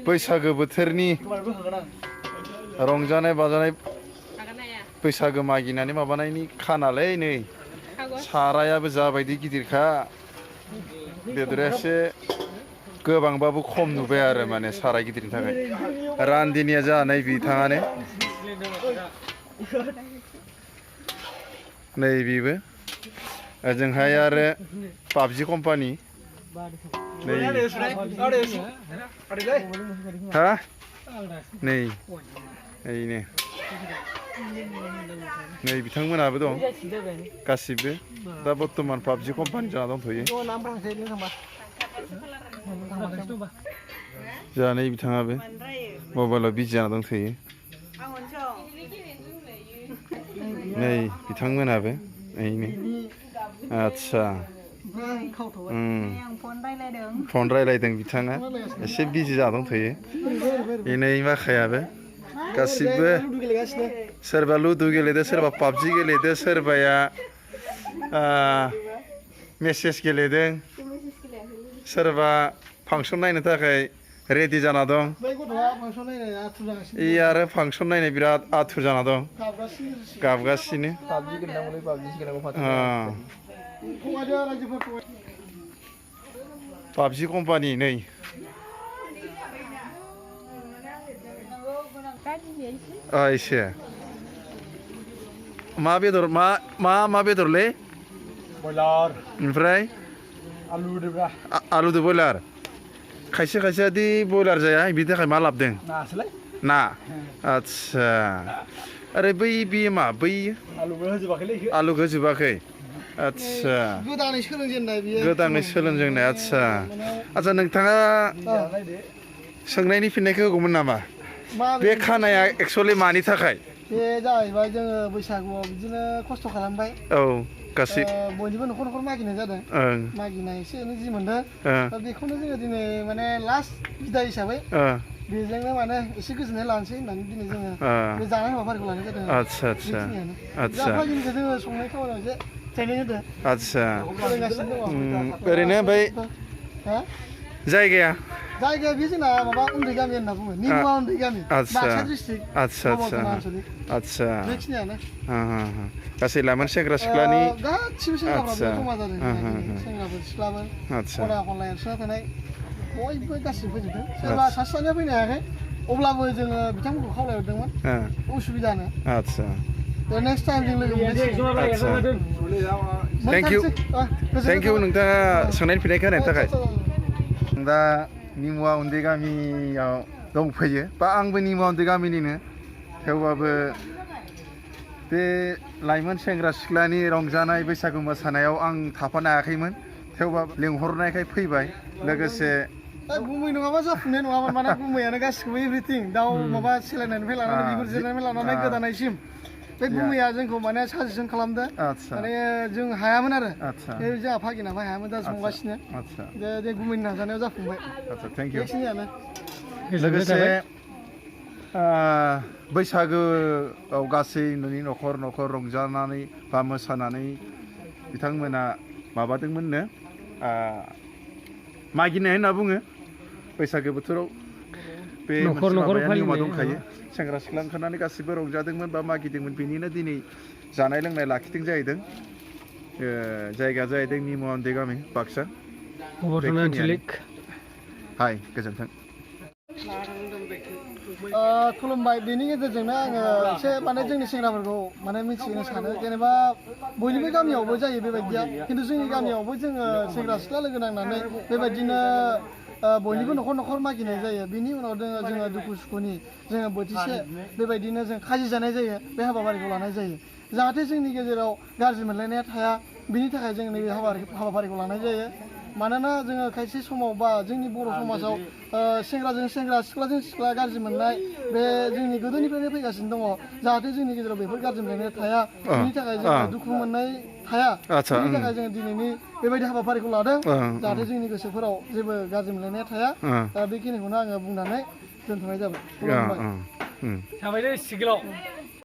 बैसागो बोथोरनि रंजानाय बाजानाय बैसागो मागिनानै माबानायनि खानालै नै सारायाबो जाबायदि गिदिरखा बेदरा एसे गोबांबाबो खम नुबाय आरो माने साराय गिदिरनि थाखाय रान्दिनिया जानाय बिथाङानो नै बेबो ओजोंहाय आरो पाबजि कम्पानि नै हा नै ओइनो नै बिथांमोनाबो दं गासिबो दा बर्तमान पाबजि कम्पानि जाना दंथ'यो जोंहा नै बिथाङाबो मबाइलाव बिजि जाना दंथ'यो नै बिथांमोनाबो ओइनो आदसा फन रायलायदों बिथाङा एसे बिजि जाना दंथ'यो नै माखायाबो गासिबो सोरबा लुदु गेलेदो सोरबा पाबजि गेलेदो सोरबाया मेसेज गेलेदों सोरबा फांसन नायनो थाखाय रेडि जाना दं इ आरो फांसन नायनो बिराद आथुर जाना दं गाबगासिनो पाबजि कम्पानि नै एसे मा बेदर मा बेदरलै बयलार ओमफ्राय आलुदो बयलार खायसे खायसेयादि बयलार जाया बिनि थाखाय मा लाबोदों ना आदसा आरो बै मा बै आलुखौ होजोबाखै आदसा गोदानै सोलोंजेननाय आदसा नोंथाङा सोंनायनि फिननायखौ होगौमोन नामा बे खानाया एक्सुवेलि मानि थाखाय बे जाहैबाय जोङो बैसागुआव बिदिनो खस्थ' खालामबाय औ गासै बयनिबो न'खर न'खर मागिनाय जादों मागिनाय एसे एनै जि मोनदों दा बेखौनो जोङो दिनै माने लास्ट बिदाय हिसाबै बेजोंनो माने एसे गोजोननाय लानोसै होननानै दिनै जोङो बे जानाय हाबाफारिखौ लानाय जादों आदसा फागिनिखौ जोङो संनाय खामानियाव एसे ट्रेनिं होदों आदसा फोरोंगासिनो दङ ओरैनो ओमफ्राय जायगाया बे जोंना माबा उन्दै गामि होनना बुङो निमुवा उन्दै गामि बाक्सा डिस्ट्रिक्ट आदसा बेखिनियानो गासै लाइमोन सेंग्रा सिख्लानि गासिबो सेंग्राफ्रा जमा जादों सेंग्राफोर सिख्लाफोर खना खनला एरसोना थानाय बयबो गासिबो फैजोबदों सोरबा सासे सानैया फैनो हायाखै अब्लाबो जोङो बिथांमोनखौ खावलायहरदोंमोन उसुबिदानो आदसा नेक्स्ट टाइम जों लोगो मोननोसै थेंक इउ नोंथाङा सोंनायनि फिननायखौ होनायनि थाखाय दा निमुवा उन्दै गामियाव दंफैयो बा आंबो निमुवा उन्दै गामिनिनो थेवबाबो बे लाइमोन सेंग्रा सिख्लानि रंजानाय बैसागु मोसानायाव आं थाफानो हायाखैमोन थेवबाबो लेंहरनायखाय फैबाय लोगोसे गुमै नङाबा जाफुंनाय नङामोन माने गुमैयानो गासिखौबो एभ्रिथिं दाउ माबा सिलायनायनिफ्राय लानानै बिगुर जिरनायनिफ्राय लानानै गोदानायसिम बे गुमैया जोंखौ माने साजेसन खालामदो माने जों हायामोन आरो बे जोंहा फागिनाबो हायामोन दा संगासिनो बे गुमैनि नाजानायाव जाफुंबाय बेखिनियानो लोगोसे बैसागोआव गासै न'नि न'खर न'खर रंजानानै बा मोसानानै बिथांमोना माबादोंमोननो मागिनाय होनना बुङो बैसागो बोथोराव बे मोनसे नियमा दंखायो सेंग्रा सिख्ला ओंखारनानै गासिबो रंजादोंमोन बा मागिदोंमोन बेनिनो दिनै जानाय लोंनाय लाखिदों जाहैदों जायगाया जाहैदों निमुवा उन्दै गामि बाक्सा हाय गोजोन्थों खुलुमबाय बेनि गेजेरजोंनो आङो एसे माने जोंनि सेंग्राफोरखौ माने मिथिहोनो सानो जेनेबा बयनिबो गामियावबो जायो बेबायदिया खिन्थु जोंनि गामियावबो जोङो सेंग्रा सिख्ला लोगो नांनानै बेबायदिनो बयनिबो न'खर न'खर मागिनाय जायो बिनि उनाव जोङो दुखु सुखुनि जोङो बोथिसे बेबायदिनो जों खाजि जानाय जायो बे हाबाफारिखौ लानाय जायो जाहाथे जोंनि गेजेराव गाज्रि मोनलायनाया थाया बिनि थाखाय जों नैबे हाबाफारिखौ लानाय जायो मानोना जोङो खायसे समाव बा जोंनि बर' समाजाव सेंग्राजों सेंग्रा सिख्लाजों सिख्ला गाज्रि मोननाय बे जोंनि गोदोनिफ्रायनो फैगासिनो दङ जाहाथे जोंनि गेजेराव बेफोर गाज्रि मोनलायनाया थाया बिनि थाखाय जोङो दुखु मोननाय थाया बिनि थाखाय जोङो दिनैनि बेबायदि हाबाफारिखौ लादों जाहाथे जोंनि गोसोफोराव जेबो गाज्रि मोनलायनाया थाया बेखिनिखौनो आङो बुंनानै दोनथ'नाय जाबाय।